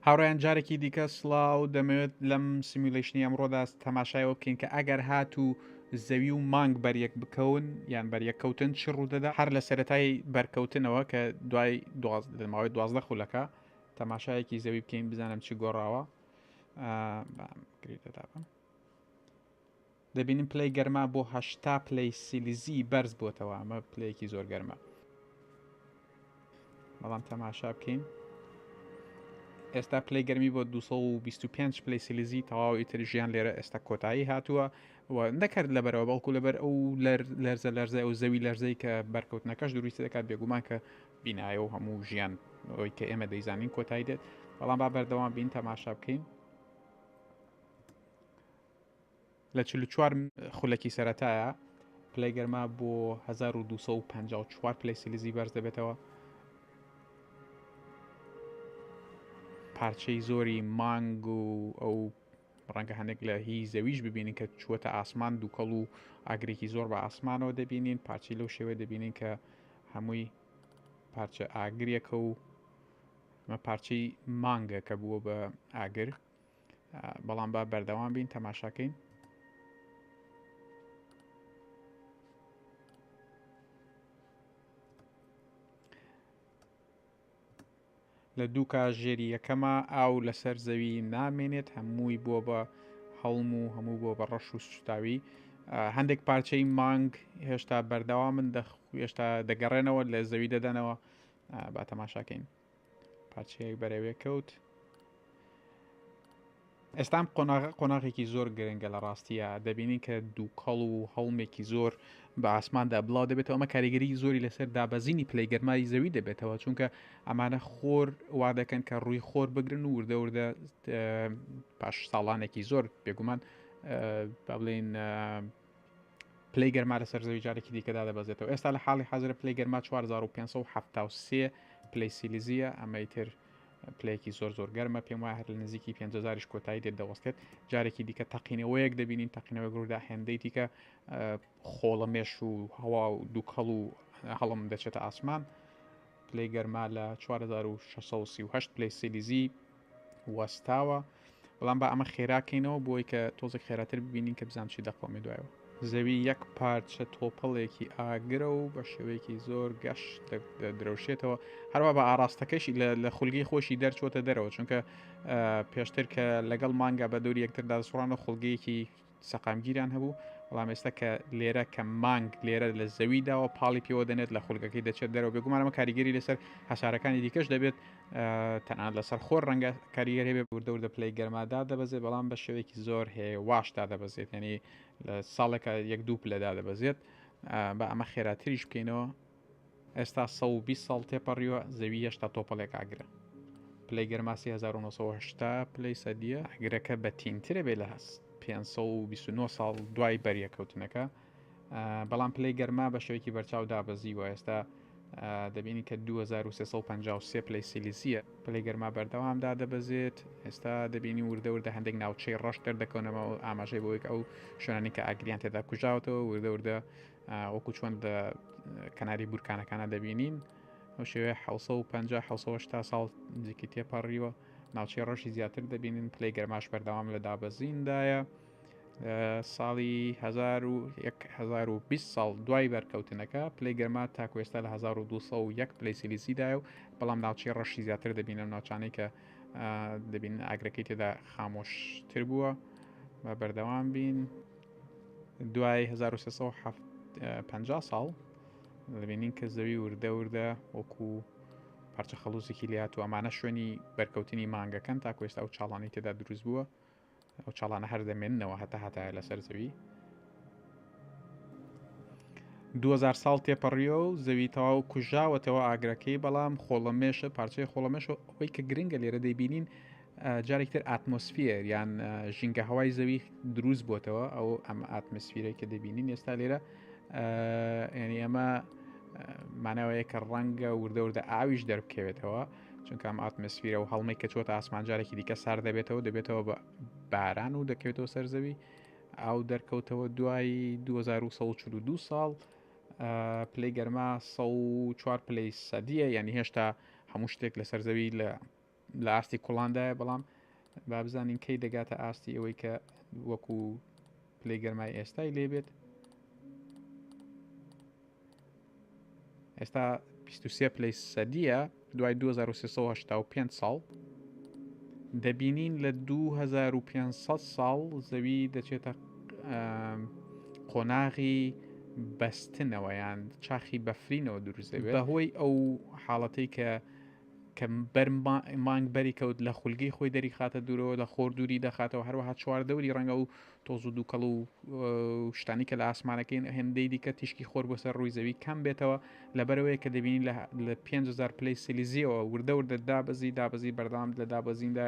هاوڕێیان جارێکی دیکە سڵاو، دەمەوێت لەم simulation ی ئەمڕۆدا تەماشای ئەوە بکەین کە ئەگەر هاتوو زەوی و مانگ بەریەک بکەون یان بەریەک کەوتن چ ڕوودەدا هەر لە سەرەتای بەرکەوتنەوە کە دوای لە ماوەی 12 خولەکە تەماشایەکی زەوی بکەین بزانم چی گۆڕاوە گریدەدابم دەبینین پلەی گەرما بۆ 80 پلەی سیلیزی بەرز بۆتەوە ئەمە پلەیەکی زۆر گەرمە بەڵام تەماشا بکەین ئێستا پلەی گەرمی بۆ 225 پلەی سیلیزی تەواو ئیتر ژیان لێرە ئێستا کۆتایی هاتووە و نەکرد لەبەرەوە بەڵکو لەبەر ئەو لەرزە لەرزە ئەو زەوی لەرزەی کە بەرکەوتنەکەش دروستی دەکات بێگومان کە بینایە و هەموو ژیان ئەوەی کە ئێمە دەیزانین کۆتایی دێت بەڵام با بەردەوام بین تەماشا بکەین لە 44 خولەکی سەرەتایە پلەی گەرما بۆ 1254 پلەی سیلیزی بەرز دەبێتەوە. پارچەی زۆری مانگ و ئەو ڕەنگە هەندێک لە هی زەویش ببینین کە چووەتە ئاسمان دووکەڵ و ئاگرێکی زۆر بە ئاسمانەوە دەبینین پارچەی لەو شێوە دەبینین کە هەمووی پارچە ئاگرێکە و ئەمە پارچەی مانگە کە بووە بە ئاگر. بەڵام با بەردەوام بین تەماشاکەین لە دوو کاژێری یەکەمە ئاو لەسەر زەوی نامێنێت هەمووی بووە بە هەڵم و هەموو بۆ بە ڕەش و سوستاوی هەندێک پارچەی مانگ هێشتا بەردەوامن هێشتا دەگەڕێنەوە لە زەوی دەدەنەوە با تەماشاکەین پارچەیەک بەرەوێ کەوت ئێستام قۆناغە قۆناغێکی زۆر گرنگە لە ڕاستیە دەبینین کە دووکەڵ و هەڵمێکی زۆر بە ئاسماندا بڵاو دەبێتەوە ئەمە کاریگەری زۆری لەسەر دابەزینی پلەی گەرمای زەوی دەبێتەوە چونکە ئەمانە خۆر وا دەکەن کە ڕووی خۆر بگرن و وردە وردە پاش ساڵانێکی زۆر بێگومان با بڵێین پلەی گەرما لەسەر زەوی جارێکی دیکە دادەبەزێتەوە ئێستا لە حاڵی حازرە پلەی گەرما 4573 پلەی سیلیزیە ئەمەی تر پلەیەکی زۆر زۆر گەرمە پێم وایە هەر لە نزیکی 5000 کۆتایی دێت دەوەستێت جارێکی دیکە تەقینەوەیەک دەبینین تەقینەوەی ڕوودا هێندەی دیکە خۆڵەمێش و هەوا و دووکەڵ و هەڵم دەچێتە ئاسمان پلەی گەرما لە 4638 پلەی سیلیزی وەستاوە بەڵام با ئەمە خێرا کەینەوە بۆی کە تۆزێک خێراتر ببینین کە بزانم چی دەقەومێ دوایەوە. زەوی یەک پارچە تۆپەڵێکی ئاگرە و بە شێوەیەکی زۆر گەش دەدرەوشێتەوە هەروە بە ئاراستەکەشی لە خولگەی خۆشی دەرچوەتە دەرەوە چونکە پێشتر کە لەگەڵ مانگا بە دەوری یەکتردا دەسوڕان و خولگەیەکی سەقامگیریان هەبوو، بەڵام ئێستا کە لێرە کە مانگ لێرە لە زەوی داوە پاڵی پێوە دەنێت لە خولگەکەی دەچێت دەرەوە بێگومان ئەمە کاریگەری لەسەر هەسارەکانی دیکەش دەبێت تەنانەت لەسەر خۆر ڕەنگە کاریگەری هەبێت وردە وردە پلەی گەرما دادەبەزێت بەڵام بە شێوەیەکی زۆر هێواش دادەبەزێت یعنی لە ساڵێکە یەک دوو پلە دادەبەزێت بە ئەمە خێراتریش بکەینەوە ئێستا 120 ساڵ تێپەڕیوە، زەوی هێشتا تۆپەڵێک ئاگرە. پلەی گەرما 3980 پلەی سەدییە، ئاگرەکە بەتینترە بێ لە 529 ساڵ دوای بەریەکەوتنەکە، بەڵام پلەی گەرما بە شێوەیەکی بەرچاو دابەزیوە، ئێستا دەبینین کە 2353 پلەی سیلیزییە. پلەی گەرما بەردەوام دادەبەزێت، ئێستا دەبینین وردە وردە هەندێک ناوچەی ڕەش دەردەکەونەوە، ئاماژەی بەوەی کە ئەو شوێنانەی کە ئاگریان تێدا کوژاوەتەوە وردە وردە وەکو چۆن لە کەناری بورکانەکانە دەبینین ئەو شێوەیە 1950 ساڵ نزیکی تێپەڕیوە ناوچەی ڕەشی زیاتر دەبینین پلەی گەرماش بەردەوام لە دابەزیندایە ساڵی 1920 ساڵ دوای بەرکەوتنەکە پلەی گەرما تاکو ئێستا لە 1201 پلەی سیلیزیدایە و بەڵام ناوچەی ڕەشی زیاتر دەبینم ناوچانەی کە دەبین ئاگرەکەی تێدا خامۆشتر بووە بە بەردەوام بین دوای 1350 ساڵ دەبینین کە زەوی وردە وردە وەکو پارچە خەڵوزێکی لات و ئەمانە شوێنی بەرکەوتنی مانگەکەن تاکو ئێستا ئەو چاڵانی تێدا دروست بووە ئەو چاڵانە هەر دەمێننەوە هەتا هەتایە لەسەر زەوی 2000 ساڵ تێپەڕیوە و زەوی تەواو کوژاوەتەوە ئاگرەکەی بەڵام خۆڵەمێشە پارچەی خۆڵەمێش ئەوەی کە گرنگە لێرە دەیبینین جارێکی تر ئاتمۆسفیەر یان ژینگە هەوای زەوی دروست بۆتەوە ئەو ئەم ئاتمۆسفیرەی کە دەبینین ئێستا لێرە ینی ئەمە ماناوەیە کە ڕەنگە وردە وردە ئاویش دەربکەوێتەوە چونکە ئەم ئاتمۆسفیرە و هەڵمەی کە چۆتە ئاسمان جارێکی دیکە سار دەبێتەوە دەبێتەوە بە باران و دەکەوێتەوە سەر زەوی ئاو دەرکەوتەوە دوای 2142 ساڵ پلەی گەرما 104 پلەی سەدیە یعنی هێشتا هەموو شتێک لەسەر زەوی لە لە ئاستی کوڵاندایە بەڵام با بزانین کەی دەگاتە ئاستی ئەوەی کە وەکو پلەی گەرمای ئێستای لێبێت ئێستا 23 پلەی سەدیە دوای 2385 ساڵ دەبینین لە 2500 ساڵ زەوی دەچێتە قۆناغی بەستنەوە یان چاخی بەفرینەوە دروست دەبێت بەهۆی ئەو حاڵەتەی کە کە بەر مانگ بەری کەوت لە خولگەی خۆی دەری خاتە دوورەوە لە خۆر دووری دەخاتەوە هەروەها چواردەوری ڕەنگە و تۆز و دووکەڵ و شتانی کە لە ئاسمانەکەین هێندەی دیکە تیشکی خۆر بۆ سەر ڕووی زەوی کەم بێتەوە لەبەرەوەیە کە دەبینین لە 5000 پلەی سلیزیەوە وردە وردە دابەزی دابەزی بەردەوام لە دابەزیندا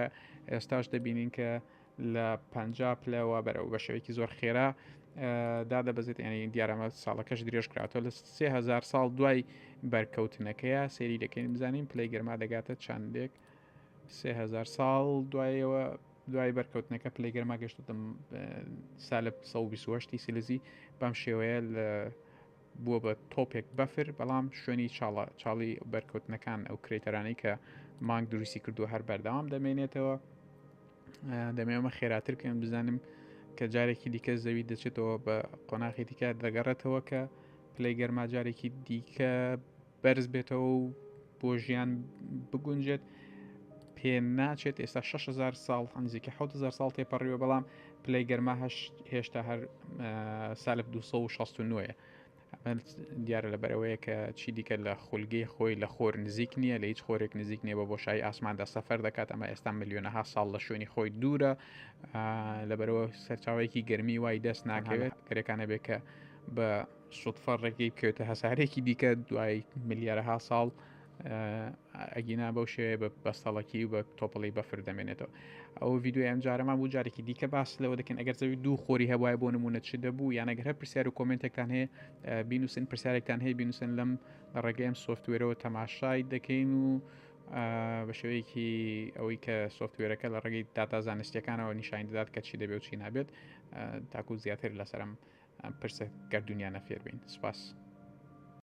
ئێستاش دەبینین کە لە 50 پلەوە بەرەو بە شێوەیەکی زۆر خێرا دادەبەزێت ینی دیارەمە ساڵەکەش درێژ کراتەوە لە 3000 ساڵ دوای بەرکەوتنەکەیە سێری دەکەین بزانین پلەی گەرما دەگاتە چەندێک 3000 ساڵ دوایەوە دوای بەرکەوتنەکە پلەی گەرما گەشتە سالب 128 سلزی بەم شێوەیە لە بووە بە تۆپێک بەفر بەڵام شوێنی چاڵە چاڵی بەرکەوتنەکان ئەو crater انەی کە مانگ دروستی کردو هەر بەردەوام دەمێنێتەوە دەمێمە خێراتر بکەم بزانم کە جارێکی دیکە زەوی دەچێتەوە بە قۆناخی دیکە دەگەڕێتەوە کە پلەی گەرما جارێکی دیکە بەرز بێتەوە و بۆ ژیان بگونجێت پێ ناچێت ئێستا 6هزار ساڵ نزیکە 6هزار ساڵ تێپەڕیوە بەڵام پلەی گەرما هێشتا هەر سالب 269 ئەمە دیارە لەبەرئەوەیە کە چی دیکە لە خولگەی خۆی لە خۆر نزیک نییە لە هیچ خۆرێک نزیک نییە بە بۆشایی ئاسماندا سەفەر دەکات ئەمە ئێستا ملیۆنەها ساڵ لە شوێنی خۆی دوورە لەبەرەوە سەرچاوەیەکی گەرمی وای دەست ناکەوێت گەرەکانە بێ کە بە سوتفە ڕێگەی بکەوێتە هەسارێکی دیکە دوای ملیارەها ساڵ ئەگینا بەو شێوەیە بە بەستەڵەکی و بە تۆپەڵی بەفر دەمێنێتەوە ئەو ڤیدیۆی ئەم جارەمان بوو جارێکی دیکە باس لەوە دەکەن ئەگەر زەوی دوو خۆری هەبواە بۆ نمونە چ دەبوو یان ئەگەر هەر پرسیار و comment ێکتان هەیە بینوسن پرسیارێکتان هەیە بینوسن لەم لە ڕێگەی ئەم software ەوە تەماشای دەکەین و بە شێوەیەکی ئەوەی کە software ەکە لە ڕێگەی داتا زانستیەکانەوە نیشانی دەدات کە چی دەبێت و چی نابێت تاکو زیاتر لەسەرم پرسە گردردونیانە فێربین سپاس.